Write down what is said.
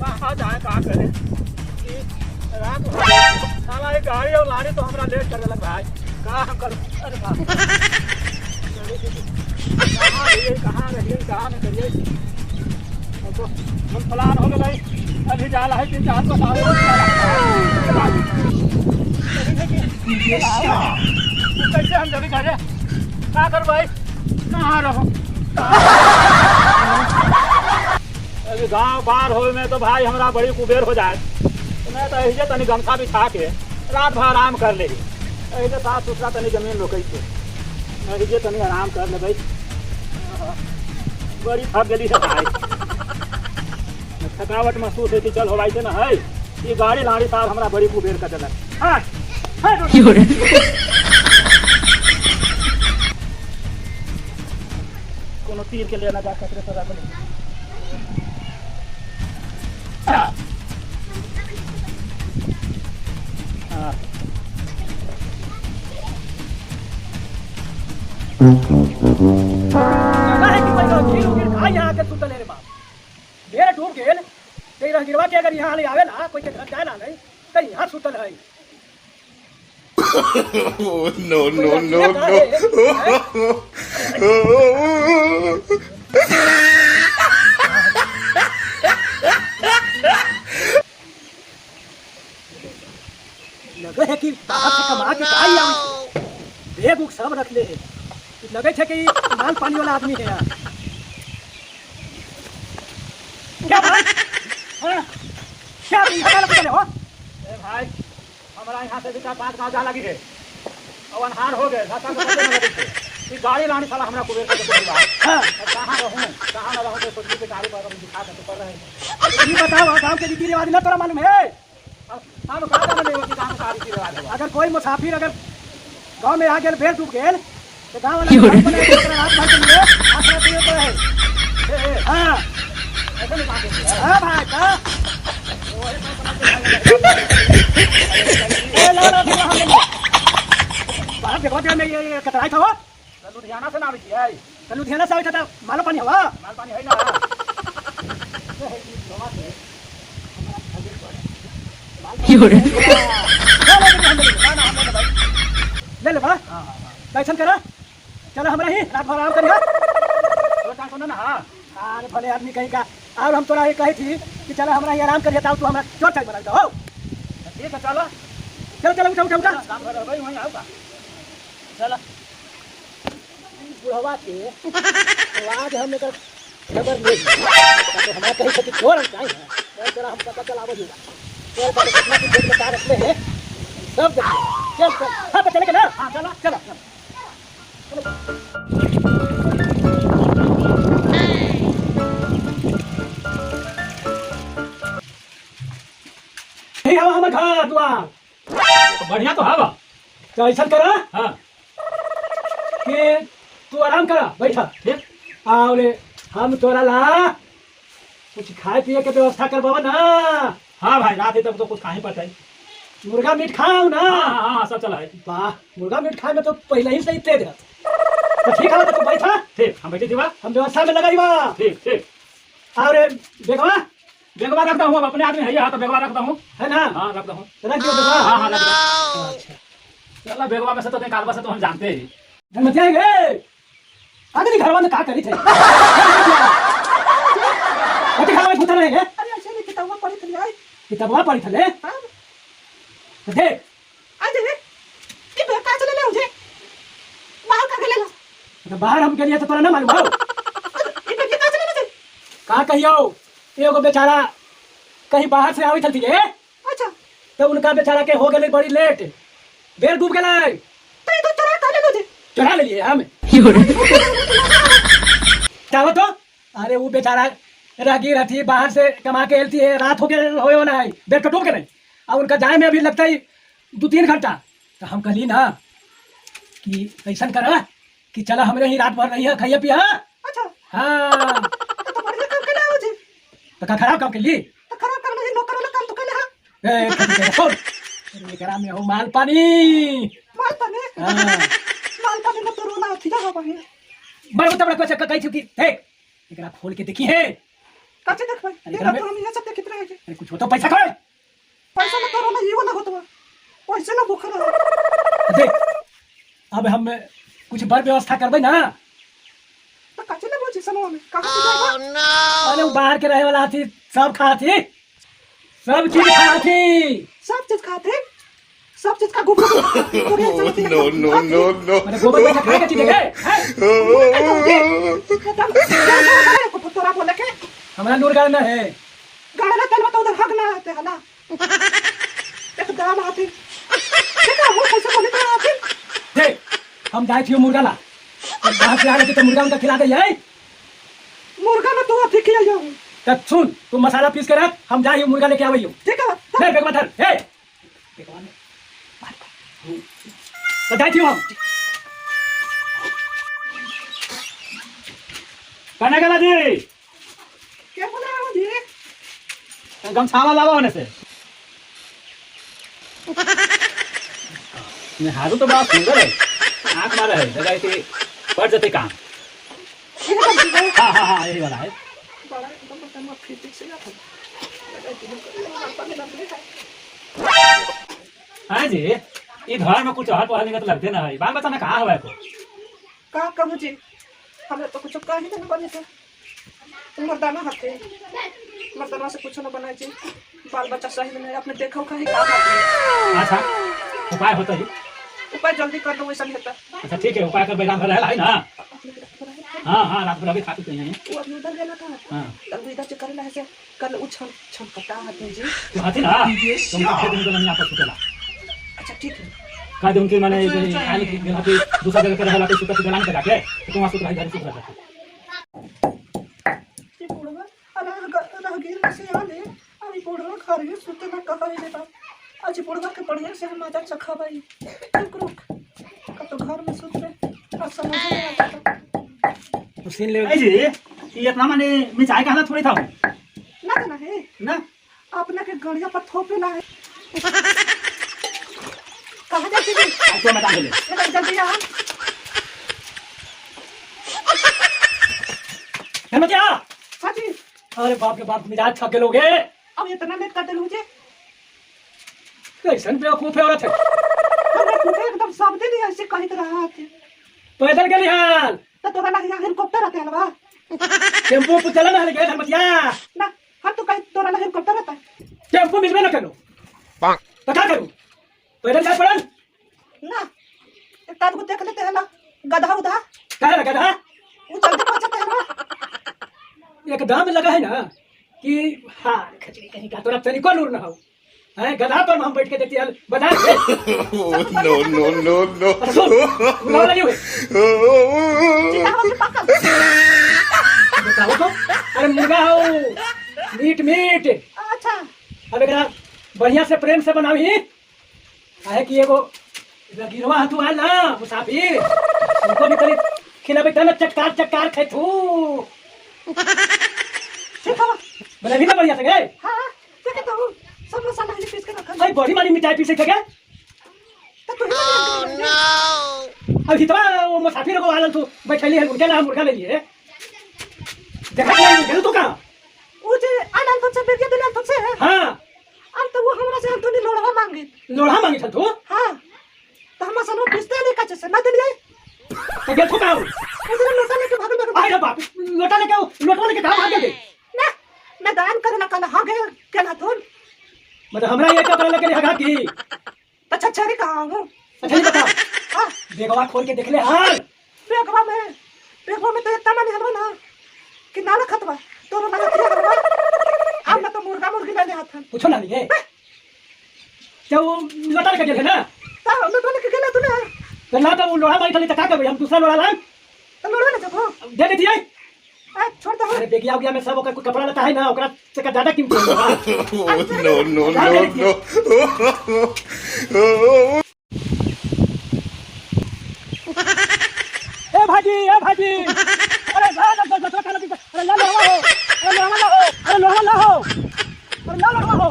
कहाँ जाए कहाँ करे ई रात हो गई। साला ये गाड़ी और लाड़ी तो हमरा लेट कर देलक भाई, का हम करूं? अरे बाप, कहाँ रहिए, कहाँ रहिए, कहाँ न करिए। अब तो हम प्लान हो गए, अभी जा रहा है 3-4 को साल। कैसे हम जल्दी घरे का करूं भाई, कहाँ रहो? अभी गांव बार होए में तो भाई हमरा बड़ी कुबेर हो जाए, तो मैं तो ऐसे तनी गमछा बिछा के रात भर आराम कर ले। ऐसे साफ सुथरा तनी जमीन रोकै छै, ऐसे तनी आराम कर ले भाई। बड़ी थक गेली है भाई, थकावट महसूस होती। चल हो ना है ये गाड़ी लाड़ी साहब हमरा बड़ी कुबेर कर देलक। हाँ हाँ, कोनो तीर के लेना जा सकते सदा को। हाँ लगा है कि कोई गिर उगिर खा यहाँ के सुतल है रे बाप, ढेर डूब गेल। ते रह गिरवा के अगर यहाँ ले आवेला कोई के घर जाएला नहीं तो यहाँ सुतल है। Oh, no, no, no, no. लगे है कि बाहर से कमा के आई आवे, बैग उग सब रख ले है। लगे है कि माल पानी वाला आदमी है यार। क्या भाई? हाँ? क्या यहाँ लगे हो? ए भाई, हमरा यहाँ से भी 4-5 गाँव जा लगी है और अनहार हो गए, रास्ता के पते न लगे थे। ई गाड़ी लानी साला हमरा कुबेर के कोई बात। हाँ। अब कहाँ रहूं कहाँ न रहूं, तो सोचली कि गाड़ी पर अभी दिखा दे तो पर रहे। ये बताओ गांव के रीति रिवाज न तोरा मालूम है? अब हम कहाँ जाने लेवो कि गाँव का रीति रिवाज है। अगर कोई मुसाफिर अगर गांव में आ गेल बेर डूब गेल तो गांव वाला घर बनाए के ओकरा रात भर के लिए आसरा दिए पड़े है। ए, ए, हाँ ऐसे नहीं बात होती है। हाँ भाई का ए ला ला हम ले बाहर देखो ते में ये कतराई था वो। तो लुधियाना से ना आवे है, तो लुधियाना से आवे था मालो पानी हवा माल पानी है ना। ले ले बा कैसन करा, चलो हमरा ही रात भर आराम करिया। सुनो ना। हाँ अरे भले आदमी कहीं का, और हम तोरा ये कही थी कि चलो हमरा ही आराम करिया, ताऊ तू हमरा चोट चाय बना दो। ठीक है चलो चलो चलो उठा उठा उठा। काम कर भाई वहीं आऊगा। चलो बुढ़वा के तो आज हम एकर खबर ले तो हमरा कही थी कि चोर हम काहे हैं, चल तोरा हम पता चलाबो ही। चल पर कितना की जेब में का रखले है सब देख। चल चल हां तो चले के ना। हाँ चलो चलो यही हवा हमर घर दुआर। बढ़िया तो हवा तो ऐसा करा हाँ कि तू आराम करा बैठा ठीक, और हम तोरा ला कुछ खाए पिए के व्यवस्था करबाबा ना। हाँ भाई रात है तब तो कुछ खा ही पड़ता है। मुर्गा मीट खाओ ना। हाँ हाँ हाँ सब चला है। वाह मुर्गा मीट खाए में तो पहले ही से ही तेज है। तो ठीक है तो तू बैठा। ठीक हम बैठे थी बा, हम व्यवस्था में लगाई बा। ठीक ठीक। और बेगवा बेगवा रखता हूँ, अब अपने आदमी है यहाँ तो बेगवा रखता हूँ है ना। हाँ रखता हूँ। तो रख दियो बेगवा। हाँ हाँ रख दो। अच्छा चलो बेगवा में से तो निकालवा से तो हम जानते ही मत आएंगे आगे नहीं घरवा में का करी थे ओते घरवा में घुसा रहेंगे। अरे ऐसे नहीं किताबवा पढ़ी थी आई। किताबवा पढ़ी थले हाँ तो देख आज रे ई बे का चले ले मुझे बाहर का ले लो। तो बाहर हम के लिए तो तोरा ना मालूम हो। ई बे का चले ले का कहियो एगो बेचारा कहीं बाहर से आवी थी रे। अच्छा तो उनका बेचारा के हो गेलै बड़ी लेट, बेर डूब गेलै तो ये तो चोरा का ले लो चोरा ले लिए हम। चाहो तो अरे वो बेचारा राहगीर हथी बाहर से कमा के एलती है, रात हो गए होए वाला है, बेर तो डूब गेलै और उनका जाए में अभी लगता है 2-3 घंटा। तो हम कहली ना कि ऐसा करा कि चला हमरे ही रात भर रही है खाइए पिया। अच्छा हाँ तो बढ़िया काम केले मुझे। तो का खराब काम के ली? तो खराब कर ले नौकर वाला काम तो केले। हां ए छोड़ एकरा में हो माल पानी। माल पानी? हाँ माल पानी न तो रोना थी जा भाई बड़ बड़ बड़ कही थी कि देख एकरा खोल के देखी है। काचे देख भाई अरे ये एकरा में तो हम ये सब देखत रहे। कुछ हो तो पैसा खोए। पैसा ना तोरा ना ये वाला होतवा, पैसे ना भूख रहा। देख अब हम कुछ बर व्यवस्था करबे ना। तो काचे ना बोझी सनवा में कहां से जाएगा? अरे वो बाहर के रहे वाला हाथी सब खाती, सब चीज खाती, सब चीज खाते, सब चीज का गोबर। No no no no. माने गोबर पैसा खाए का चीज है हैं? तोरा बोले के हमरा नूर गाड़ ना है, गाड़ा ना तलवा तो उधर हग ना आते हला एकदम हाथी। देखा वो कैसे बोले तो हाथी। देख हम जाए थियो मुर्गा ला, बाहर से आ रहे तो मुर्गा उनका खिला दे है। मुर्गा ना तो हाथी खिला जाऊं। तब सुन तुम मसाला पीस के रख, हम जाए मुर्गा लेके आवइयो। ठीक है। नहीं बेगवा धर ए बेगवा ने तो जाए थियो हम। कने गला जी? क्या बोला जी? गमछावा लावा होने से। निहारू तो बड़ा सुंदर है, आँख मारा है जगह के बढ़ जाते काम। हाँ हाँ हाँ यही वाला है। बड़ा एकदम बर्तन में फिटिंग से आता है। हाँ जी ये घर में कुछ हर पहल तो लगते ना है, बाल बच्चा ना कहाँ हुआ है तो का कहूँ जी, हमरा तो कुछ कहीं नहीं बने थे। मर्दाना हाथे मर्दाना से कुछ न बनाए जी, बाल बच्चा सही में नहीं अपने देखो कहीं का बात। अच्छा उपाय होता ही, उपाय जल्दी कर दो वैसा नहीं होता। अच्छा ठीक है उपाय कर बैराम घर है ना। हाँ हाँ रात भर अभी खाते नहीं है वो, अभी उधर गया था। हाँ तब इधर से करेला है से कल उ छन छन कटा हाथे जी तो हाथी ना तुम खेत में तो नहीं आपस सुतेला। अच्छा ठीक है कह दे उनके माने आने की हाथी दूसरा जगह के रहला के सुता दलान पे जाके तो तुम सुत रही घर सुत रहा। ये बुढ़वा अरे राहगीर में से आले अरे बुढ़वा खरी सुते ना कह रे बा। आज बुढ़वा के बढ़िया से हम मजा चखा भाई। रुक रुक का तो घर में सुत रे अब समझ नहीं आता। तो सीन ले जी ये इतना माने मिचाई कहना थोड़ी था ना ना है ना अपने के गड़िया पर थोपेला है। कहां जाती जी? तो मैं डाल ले जल्दी आ। हेमतिया। हां जी। अरे बाप रे बाप मिजाज थक गेलोगे। अब इतना लेट कर देलू जे? कैसन बेवकूफ है औरत है। हमरा पूरे एकदम सब दिन ऐसे कहत रहा थे। पैदल गेली हाल तो तोरा लगे हेलीकॉप्टर आते हलवा टेम्पो पे चला ना हल गए हेमतिया ना। हम तो कहे तोरा लगे हेलीकॉप्टर आता है। टेम्पो मिलबे ना करो तो का करूं, पैदल जाए पड़ल ना। एक ताद को देख लेते हला गधा उधा काहे गधा वो जल्दी पहुंचते हलवा। एकदम लगा है ना कि हाँ खचड़ी कहीं का तोरा तनिको नूर ना हो है। गधा पर हम बैठ के देती हल बता दे। No no no no. सुन लगी हुई बताओ तो। अरे मुर्गा हो मीट मीट। अच्छा अब एकरा बढ़िया से प्रेम से बनावी काहे कि एगो गिरवा हतु आल ना मुसाफिर उनको भी तनी खिलाबे तब चटकार चटकार खेथू। ठीक है बनावी ना बढ़िया से गए। हां ठीक है तो सब मसाला ही पीस के रखा। भाई बड़ी मारी मिठाई पीसे थे क्या? तो तू ही नो। अब हितवा वो मुसाफिर को आलन तू बैठली है मुर्गा ना मुर्गा ले लिए देखा नहीं गेल तो कहां वो जे आनंद तुमसे बेटिया दिला तुमसे है। हां अब तो वो हमरा से हम तो लोढ़ा मांगे लोढ़ा मांगे छल तू। हां तो हम मसाला पीसते नहीं काचे से ना दिलिए तो गेल तो कहां उधर लोटा लेके भागल भागल। अरे बाप लोटा लेके लोटा लेके कहां भाग गए ना मैं दान करे ना कल हां गए केना थोन मतलब हमरा ये क्या करे लगे हगा की अच्छा छरी कहां हूं। अच्छा ये बता हां बेगवा खोल के देख ले हाल। बेगवा में तो इतना मानी हलवा ना कि ना रखत बा तोरो लगा किया करबा हम ना तो मुर्गा मुर्गी ले हाथ पूछो ना लिए तो वो लोटा लेके गेल है ना ता लोटा लेके गेला तू ना तो ना तो वो लोढ़ा मारी थली त का करबे हम दूसरा लोढ़ा लान तो लोढ़ा ले जबो दे दे दिए आ छोड़ दे। अरे बेगिया उगिया में सब ओकर कपड़ा लता है ना ओकरा से का ज्यादा कीमती है। No no no no. ए भाजी ए भाजी अरे ला ला ला ला अरे ला ला हो अरे ला ला हो अरे ला ला हो अरे ला ला हो।